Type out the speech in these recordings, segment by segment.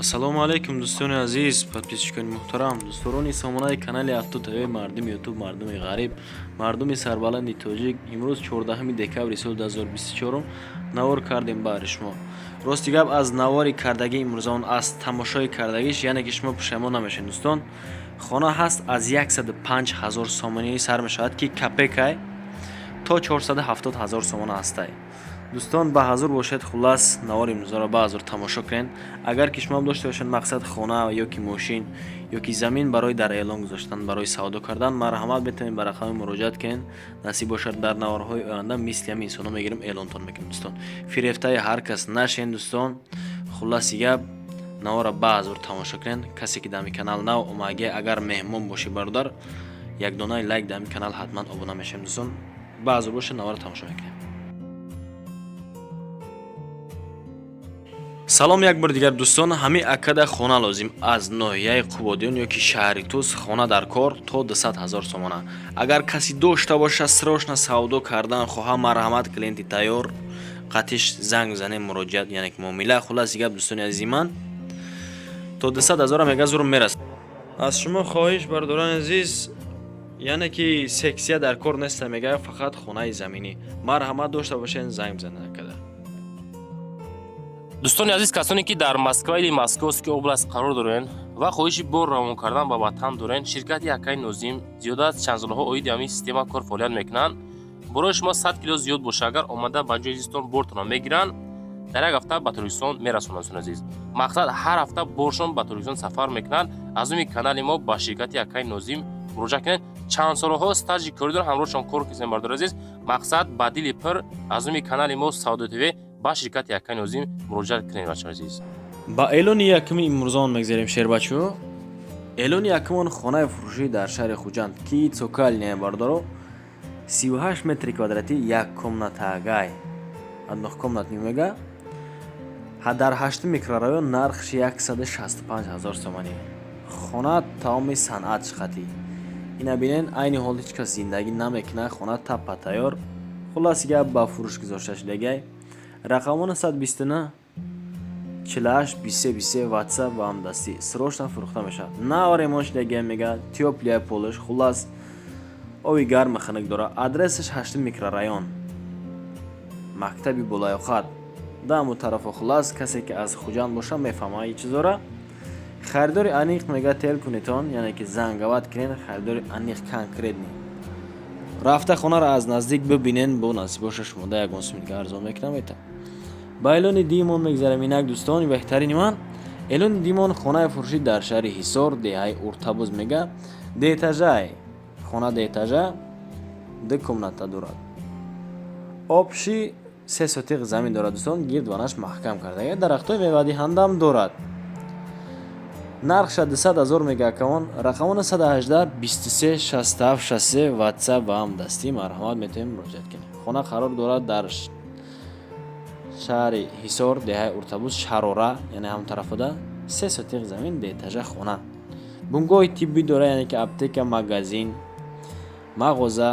Ассалому алайкум, дӯстони азиз, подписчикони муҳтарам, дӯстдорони сомонаи канали Авто ТВ, мардуми Ютуб, мардуми ғариб, мардуми сарбаланди тоҷик. Имрӯз 14 декабри соли 2024 навор кардем баҳри шумо. Рости гап, аз навори кардагӣ имрӯзаон, аз тамошои кардагиш, яъне ки шумо пушаймон намешавед, дӯстон. Хона ҳаст, аз 105 ҳазор сомонӣ сар мешавад, ки копейкай, то 470 ҳазор сомона ҳастай. Дӯстон, ба ҳазур бошед. Хуллас, навори имрӯзаро ба ҳазур тамошо кунед. Агар ки шумоам дошта бошед мақсад хона ё ки мошин ё ки замин барои дар эълон гузоштан, барои савдо кардан, марҳамат, метавонед ба рақами муроҷиат кунед. Насиб бошад, дар наворҳои оянда мисли ҳамин инсонҳо мегирем, эълонтон мекунем. Дӯстон, фирефтаи ҳар кас нашен. Дӯстон, хулласи гап, навора ба ҳазур тамошо кунед. Касе ки дар канал нав омаге, агар меҳмон бошӣ, бародар, як донаи лайк дар канал, ҳатман обуна мешавем. Дӯстон, ба ҳазур бошед, навора тамошо мекунем. Салом як бор дигар, дӯстон. Ҳамин акада хона лозим, аз ноҳияи Қубодиён ё ки шаҳри Тус хона дар кор, то 200 ҳазор сомона. Агар касе дошта боша, срочно савдо кардан хоҳа, марҳамат, клиенти тайёр, қатиш занг занем, муроҷиат, яъне ки муомила. Хулласи гап, дӯстони азизи ман, то 200 ҳазора мега зур мерасад. Аз шумо хоҳиш, бародарони азиз, яъне ки сексия дар кор неста, мега, фақат хонаи заминӣ. Марҳамат, дошта бошен, занг бизанед акада. Дӯстони азиз, касоне ки дар Москва или Московский область қарор дорен ва хоҳиши бор равон кардан ба ватан дорен, ширкати акаи Нозим зиёда аз чанд солҳо оиди ҳамин система кор фаъолият мекунанд. Борои шумо 100 кило зиёд боша, агар омада ба ҷои зистон бортонро мегиранд, дар як ҳафта ба Тоҷикистон мерасонанд. Дӯстони азиз, мақсад, ҳар ҳафта боршон ба Тоҷикистон сафар мекунанд. Аз номи канали мо ба ширкати акаи Нозим муроҷиат кунед. Чанд солҳо стажи корӣ доранд, ҳамроҳшон кор кунем. Бардори азиз, мақсад, ба дили пир аз номи канали мо Савдо ТВ ба ширкати акаи Нозим муроҷиат кунед, бачаҳои азиз. Ба эълони якуми имрӯзаон мегзарем, шербачо. Эълони якумон хонаи фурӯшӣ дар шаҳри Хуҷанд, ки цокольная, бардоро, 38 метри квадратӣ, як комнатагай, однокомнатный мега, дар ҳаштум микрорайон, нархш 165 ҳазор сомонӣ. Хона тамоми санъат шихатӣ. Ина бинен, айни ҳол ҳеҷ кас зиндагӣ намекунад, хона таппа тайёр. Хулласи гап, ба фурӯш гузошта шудагай. Рақамон 129 48 23 23, Ватсап ва ҳамдастӣ. Срочно фурӯхта мешавад. Нав ремонт шудагай, мега, тёплый полаш, хуллас, оби гарми хунук дорад. Адресаш ҳаштум микрорайон, мактаби болаёқат даму тарафо. Хуллас, касе ки аз Хуҷанд боша, мефаҳмад ин чизора. Харидори аниқ, мега, тел кунетон, яъне ки зангават кунен. Харидори аниқ, конкретный, рафта хонаро аз наздик бибинен. Бо насиб боша, шумода ягон суми дига арзон мекунам, мета. Ба эълони димон мегзарем инак, дӯстони беҳтарини ман. Эълони димон хонаи фурӯшӣ дар шаҳри Ҳисор, деҳаи Уртабуз, мега, дуэтажай хона, дуэтажа, ду комната дорад, общий 3 сотиқ замин дорад. Дӯстон, гирдванаш маҳкам карда, дарахтҳои мевадиҳандаам дорад. Нархша 200 ҳазор мега акамон. Рақамон 118 23 67 63, Ватсап ва ҳамдастӣ. Марҳамат, метавонем муроҷиат кунем. Хона қарор дорад дар шаҳри Ҳисор, деҳаи Уртабуз, Шарора, яъне ҳамон тарафода. 3 сотиқ замин, дуэтажа хона, бунгоҳи тиббӣ дорад, яъне ки аптека, магазин, мағоза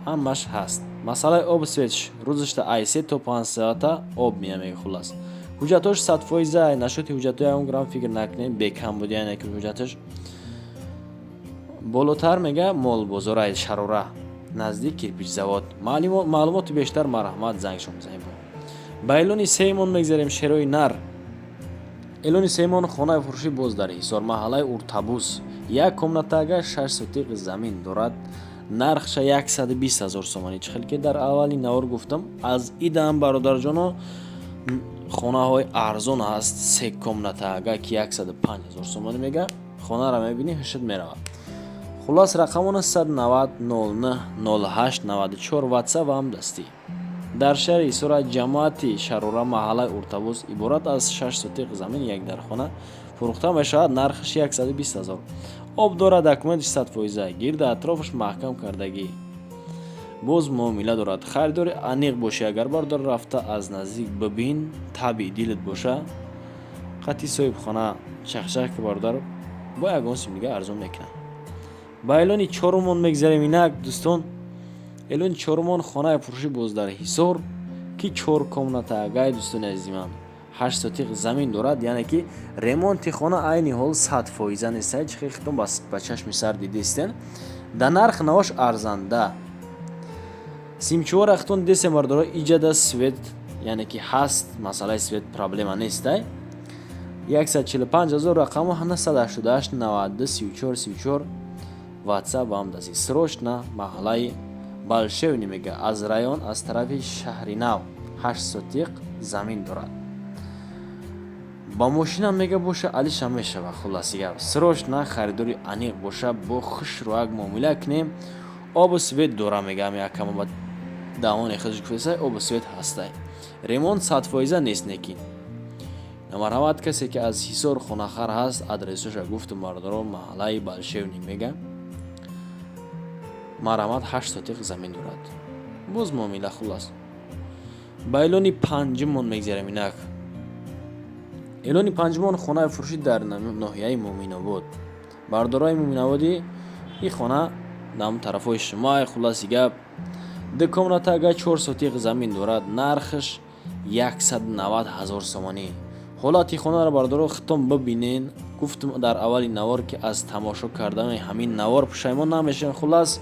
ҳамаш ҳаст. Масъалаи об, светш рӯзашта ай 3 то 5 соата об мея, мега. Хуллас, ҳуҷҷатҳош 100%. Нашоти ҳуҷҷатҳои ягон грамм фикр накунем, бекам буд, яъне ки ҳуҷҷаташ болотар, мега, молбозораи Шарора, наздик кирпичзавод. Маълумоти бештар, марҳамат, зангшон бизанед. Ба эълони сеюмон мегзарем, шерои нар. Эълони сеюмон хонаи фурӯшӣ боз дар Ҳисор, маҳаллаи Уртабуз, як комнатага, 6 сотиқ замин дорад. Нархша 120 ҳазор сомонӣ. Чӣ хел ки дар аввали навор гуфтам, аз идаам, бародарҷоно, хонаҳои арзон ҳаст, се комнатага, ки 105 ҳазор сомонӣ мега. Хонаро мебинӣ, ҳушт меравад. Хуллас, рақамон 190 09 08 94, Ватсап ва ҳамдастӣ. Дар шаҳри Ҳисора, ҷамоати Шарора, маҳаллаи Уртабуз, иборат аз 6 сотиқ замин, як дархона фурӯхта мешавад. Нархаш 120 ҳазор. Об дорад, документаш 100%, гирди атрофаш маҳкам кардагӣ, боз муомила дорад. Харидори аниқ бошӣ агар, бародар, рафта аз наздик бибин, табъи дилат боша, қатъи соҳибхона чахчах ки, бародар, бо ягон сум дига арзон мекунад. Ба эълони чорумон мегзарем инак, дӯстон. Эълони чорумон хонаи фурӯшӣ боз дар Ҳисор, ки чор комната агай, дӯстони азизи ман. 8 сотиқ замин дорад, яъне ки ремонти хона айни ҳол 100% нестай. Чихе хитон ба чашми сар дидистен. Да нарх навош арзанда. Симчуора хитон дидестен, бардоро, иҷада свет, яъне ки ҳаст, масъалаи свет проблема нестай. 145 000, рақаму 988 92 34 34, WhatsApp ва ҳамдаси. Срочно, маҳаллаи Балшевни мега, аз район, аз тарафи Шаҳри Нав, 8 сотиқ замин дорад. Ба мошина мега боша, алиша мешава. Хулоси гап, срочно харидори аниқ боша, бо хушрӯяк муомила кунем. Обу свет дора, мегам, якама ба давони худш гуфтесай, обу свет ҳастай, ремонт 100% нест, некин. Марҳамат, касе ки аз Ҳисор хонахар ҳаст, адресоша гуфтум, бардоро, маҳаллаи Балшевни мега. Марҳамат, 8 сотиқ замин дорад, боз муомила. Хулас, ба эълони панҷумон мегзарем. Инак, эълони панҷумон, хонаи фурӯшӣ дар ноҳияи Муъминобод. Бардорои Муъминободӣ, ин хона дар тарафҳои шумо. Хулоси гап, ду комната ага, 4 сотиқ замин дорад, нархаш 190 000 сомонӣ. Ҳолати хонаро, бардоро, хитом бибинен. Гуфтум дар аввали навор, ки аз тамошо кардани ҳамин навор пушаймон намешавем. Хулас,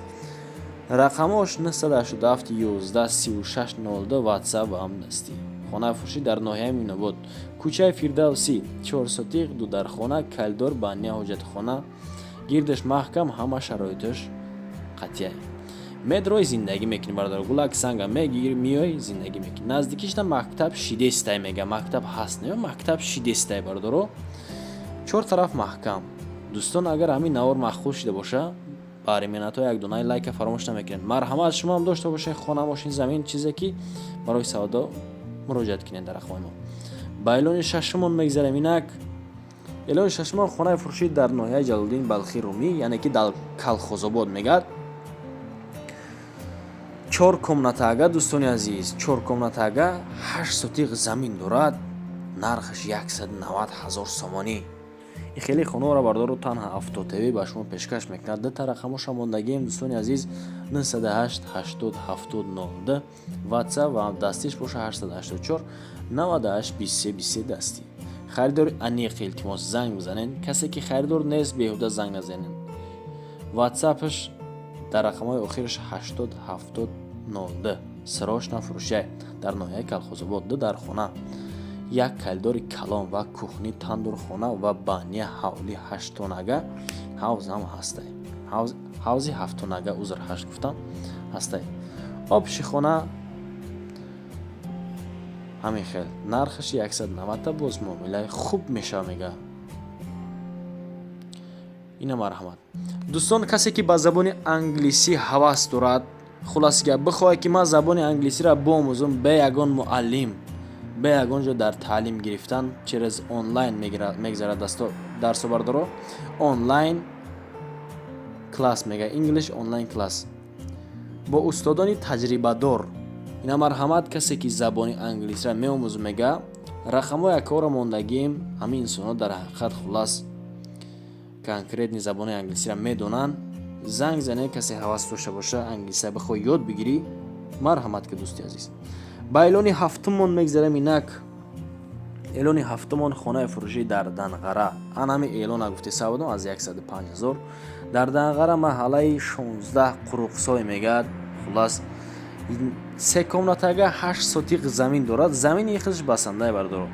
рақамош 987 11 36 02, WhatsApp ва ҳамдастӣ. Хонаи фурӯшӣ дар ноҳияи Муъминобод, кӯчаи Фирдавсӣ, 4 сотиқ, дудархона, калидор, баня, ҳоҷатхона, гирдаш маҳкам, ҳама шароиташ қатъия. Медрои зиндагӣ мекунӣ, бародар, гулак санга мегири, миёй, зиндагӣ мекунӣ. Наздикишта мактаб шидестай, мега, мактаб ҳаст, не, мактаб шидестай, бародаро, чор тараф маҳкам. Дӯстон, агар ҳамин навор маъқул шида боша, баҳри меҳнатҳо як донаи лайка фаромӯш намекунед. Марҳамат, шумоам дошта бошед хона, мошин, замин, чизе ки барои савдо, муроҷиат кунед дар рақамҳои мо. Ба эълони шашумон мегзарем. Инак, эълони шашумон, хонаи фурӯшӣ дар ноҳияи Ҷалолиддин Балхи Румӣ, яъне ки дар Калхозобод мегӯяд. Чор комната ага, дӯстони азиз, чор комната ага, 8 сотиқ замин дорад, нархаш 190 000 сомонӣ. Ин хеле хонаро, бардору, танҳо Авто ТВ ба шумо пешкаш мекунад. Дута рақамоша мондагием, дӯстони азиз: 908 80 70 02 WhatsApp ва дастиш боша 884 98 23 23 дастӣ. Харидори аниқ, илтимос, занг бизанед. Касе ки харидор нест, беҳуда занг назанед. Ватсапаш дар рақамҳои охираш 80 70 02. Срочно фурӯшай дар ноҳияи Калхозобод, ду дар хона, як калидори калон ва кухни, тандурхона ва баня, ҳавли ҳаштонага, ҳавзам ҳастай, ҳавзи ҳафтонага, узр, ҳашт гуфтам, ҳастай. Общий хона ҳамин хел, нархаш 190-та, боз муомилаи хуб мешава, мега. Ина, марҳамат, дӯстон, касе ки ба забони англисӣ ҳавас дорад, хулоси гап, бихоҳад, ки ман забони англисиро биомӯзам бе ягон муаллим, бе ягон ҷо дар таълим гирифтан, через онлайн мегзарад дарсо, бардоро, онлайн класс мега, English онлайн класс бо устодони таҷрибадор. Ина, марҳамат, касе ки забони англисиро меомӯза, мега, рақамҳои акаҳоро мондагием. Ҳамин инсонҳо дар ҳақиқат, хулас, конкретный забони англисиро медонанд. Занг занед, касе ҳавас дошта боша, англисия бихоҳ ёд бигирӣ, марҳамат ки, дӯсти азиз. Ба эълони ҳафтумон мегзарем. Инак, эълони ҳафтумон, хонаи фурӯшӣ дар Данғара. Ан ҳами эълона гуфти савдом аз 105 0 дар Данғара, маҳаллаи 16, Қуруқсой мегӯяд. Хулас, се комната ага, 8 сотиқ замин дорад, замини худаш басандай, бардоро.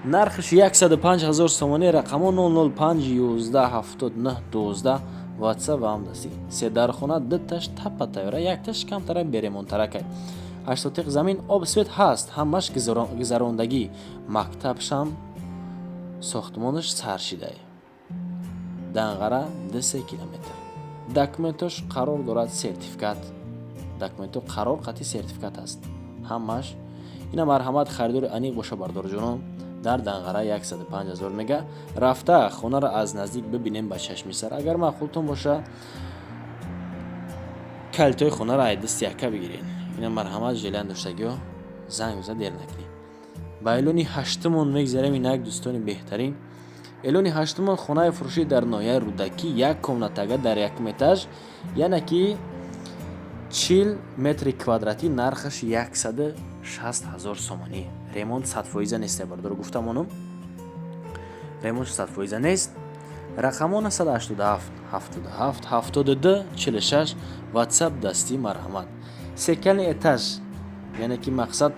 Нархаш 105 000 сомонӣ, рақамо 005 11 79 12, WhatsApp ва ҳамдастӣ. Се дархона, дуташ таппа тайёра, якташ камтара беремонтаракай. 8 сотиқ замин, об, свет ҳаст, ҳамаш гузарондагӣ, мактабшам сохтмонаш сар шидай. Данғара 2-3 километр. Документош қарор дорад, сертификат, документо қарор қатъи сертификат аст ҳамаш. Ина, марҳамат, харидори аниқ боша, бардорҷонон, дар Данғара 105 0 мега. Рафта хонаро аз наздик бибинем ба чашми сар. Агар маъқултон боша, калитои хонаро ай дасти яка бигирен. Ина, марҳамат, желание доштагиҳо занг биза, дер накунӣ. Ба эълони ҳаштумон мегзарем. Инак, дӯстони беҳтарин, эълони ҳаштумон, хонаи фурӯшӣ дар ноҳияи Рӯдакӣ, як комната ага дар якум этаж, яъне ки 40 метри квадратӣ, нархаш 160 60 ҳазор сомонӣ. Ремонт 100% нест, бардор, гуфтамонум, ремонт 100% нест. Рақамо 987 77 72 46, WhatsApp, дастӣ, марҳамат. Цокольный этаж, яъне ки мақсад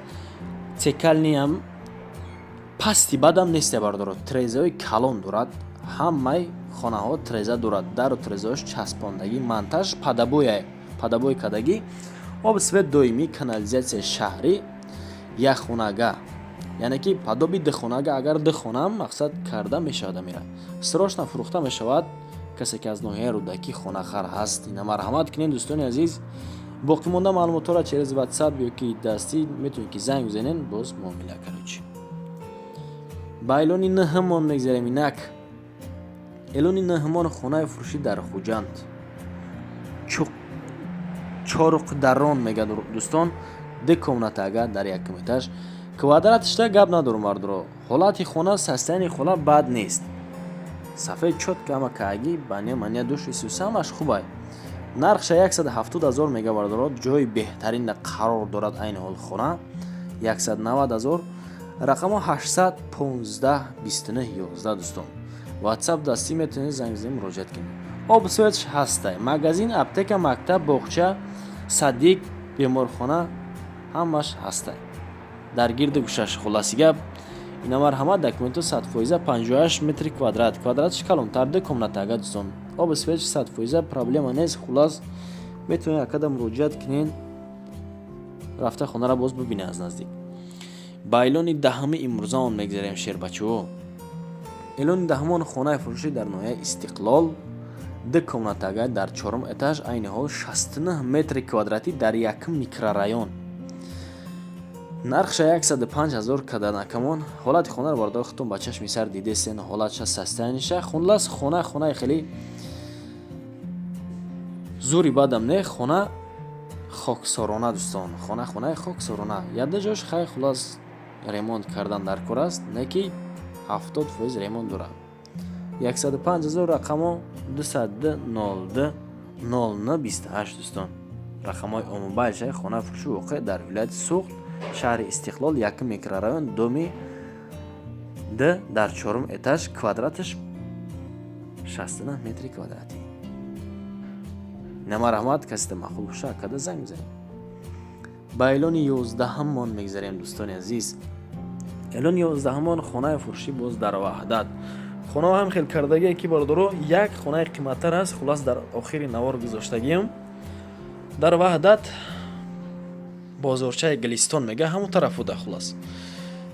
цокольный ам пасти бадам нест, бардоро. Трезаҳои калон дорад, ҳамаи хонаҳо треза дорад, дару трезаҳош часпондагӣ, монтаж под обоя, под обой кардагӣ, об, свет доимӣ, канализатсияи шаҳрӣ. Як хонага, яъне ки подоби духонага, агар ду хонаам мақсад карда мешавад. Амира срочно фурӯхта мешавад. Касе ки аз ноҳияи Рӯдакӣ хонахар ҳаст, ина марҳамат кунед, дӯстони азиз. Боқимонда маълумотҳоро через WhatsApp ё ки дастӣ метавонед ки занг бизанед, боз муомила. Короче, ба эълони нӯҳумон мегзарем. Инак, эълони нӯҳумон: хонаи фурӯшӣ дар Хуҷанд, Чоруқдарон мегӯяд, дӯстон. Ду комната ага дар якум этаж, квадратишта гап надорум, бардоро. Ҳолати хона, состояние хона бад нест, сафед, чётко ҳама кааги, баня маня, душ, исуса, ҳамаш хубай. Нархша 170 ҳазор мега, бардоро. Ҷои беҳтарин қарор дорад айни ҳол хона, 190 ҳазор. Рақамо 815 29 11, дӯстон. WhatsApp, дастӣ метавонед занг бизанед, муроҷиат кунед. Об, светш ҳастай, магазин, аптека, мактаб, боғча, садик, беморхона ҳамаш ҳастай дар гирди гӯшаш. Хулоси гап, ина марҳамат, документҳо 100%, 58 метри квадрат, квадратш калонтар, ду комната ага, дӯстон. Об, светш 100%, проблема нест. Хулас, метавонед акада муроҷиат кунед, рафта хонаро боз бибинед аз наздик. Ба эълони даҳуми имрӯзаон мегзарем, шербачаҳо. Эълони даҳумон: хонаи фурӯшӣ дар ноҳияи Истиқлол, ду комнатага дар чорум этаж, айни ҳол 69 метри квадратӣ дар якум микрорайон. Нархша 105 ҳазор каданакамон. Ҳолати хонаро, бардор, худтон ба чашми сар дидесен, ҳолатша, состояниеша. Хуллас, хона хонаи хеле зури бадам не, хона хоксорона, дӯстон, хона хонаи хоксорона. Яда ҷош хай, хулас, ремонт кардан дар кор аст, не ки 70% ремонт дорад. 105 ҳазор. Рақамо 202 09 28, дӯстон, рақамҳои омобайлшаи. Хона фурӯши воқеъ дар вилояти Суғд, шаҳри Истиқлол, якум микрорайон, доми д дар чорум этаж, квадраташ 69 метри квадратӣ. Нама раҳмат, касида маъқул боша, акада занг бизанед. Ба эълони 11-умон мегзарем, дӯстони азиз. Эълони 11-умон: хонаи фурӯшӣ боз дар Ваҳдат. Хонаҳо ҳам хел кардагие ки, бародаро, як хонаи қиматтар аст. Хулас, дар охири навор гузоштагиам. Дар Ваҳдат, бозорчаи Гулистон мега, ҳамон тараф буда. Хулас,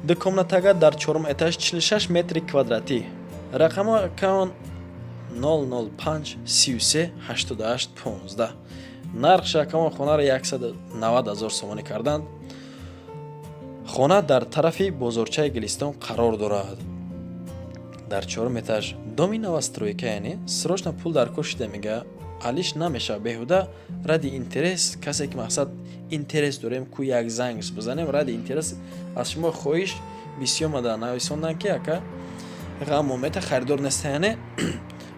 ду комнатага дар чорум этаж, 46 метри квадратӣ. Рақамо аккаунт 005 33 88 15. Нархш акамон хонаро 190 ҳазор сомонӣ карданд. Хона дар тарафи бозорчаи Гулистон қарор дорад, дар чорум этаж, доми новостройка, яъне срочно пул дар кор шида мега, алиш намешавад. Беҳуда ради интерес, касе ки мақсад интерес дорем ку, як занг бизанем ради интерес. Аз шумо хоҳиш бисёр мада нависондан ки ака, ғам момента харидор неста, яъне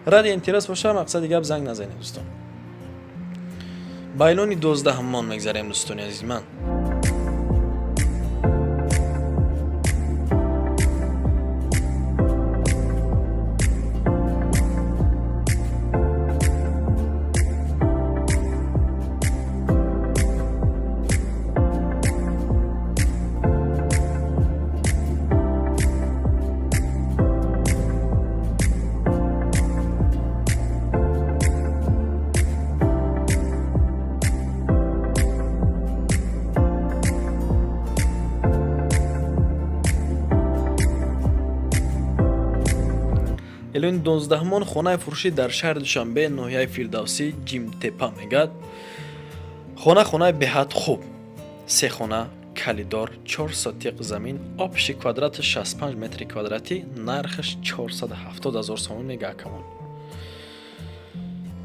ради интерес боша, мақсади гап, занг назанед, дӯстон. Ба эълони 12-ҳамон мегзарем, дӯстони азизи ман. Эълони 12-ҳамон: хонаи фурӯшӣ дар шаҳри Душанбе, ноҳияи Фирдавсӣ, Ҷимтепа мегӯяд. Хона хонаи беҳад хуб, се хона, калидор, 4 сотиқ замин, общий квадрати 65 метри квадратӣ, нархаш 470 ҳазор сомон мега, акамон.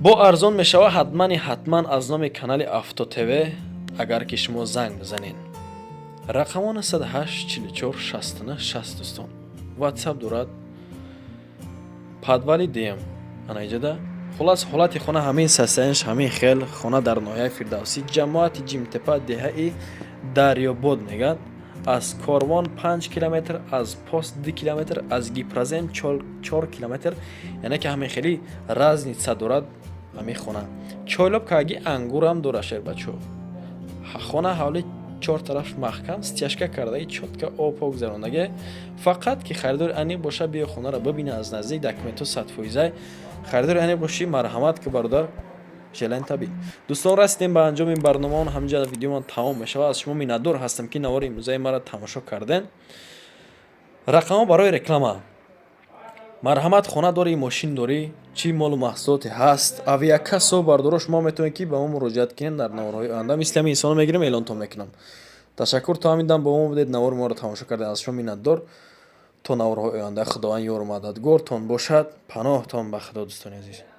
Бо арзон мешава ҳатмани ҳатман аз номи канали Авто ТВ агар ки шумо занг бизанед. Рақамон 108 44 69 60, дӯстон. WhatsApp дорад. Подвали дм ана иҷода. Хулас, ҳолати хона ҳамин, состояниеш ҳамин хел. Хона дар ноҳияи Фирдавсӣ, ҷамоати Ҷимтепа, деҳаи Дарёбод мегӯяд. Аз Корвон 5 километр, аз пост 2 километр, аз Гипрозем 4 километр. Яъне ки ҳамин хеле разница дорад ҳамин хона. Чойлоб каги ангурам дора, шербачо. Хона ҳавли чор тараф маҳкам, стяжка кардаги, чётко обҳо гузарондаги. Фақат ки харидори аниқ боша, биё, хонаро бибина аз наздик, документҳо 100%. Харидори аниқ бошӣ, марҳамат ки, бародар, желание таби. Дӯстон, расидем ба анҷоми барномаон. Ҳаминҷа видеомон тамом мешавад. Аз шумо миннатдор ҳастам, ки навори имрӯзаи маро тамошо карден. Рақамҳо барои реклама. Марҳамат, хона дорӣ, мошин дорӣ, чӣ молу маҳсулоте ҳаст, авиакассо, бардоро, шумо метавонед, ки ба мо муроҷиат кунед. Дар наворҳои оянда мисли ҳамин инсонро мегирем, эълонтон мекунам. Ташаккур, то ҳамин дам бо мо будед, навори моро тамошо кардед, аз шумо миннатдор. То наворҳои оянда Худованд ёру мададгортон бошад. Паноҳтон ба Худо, дӯстони азиз.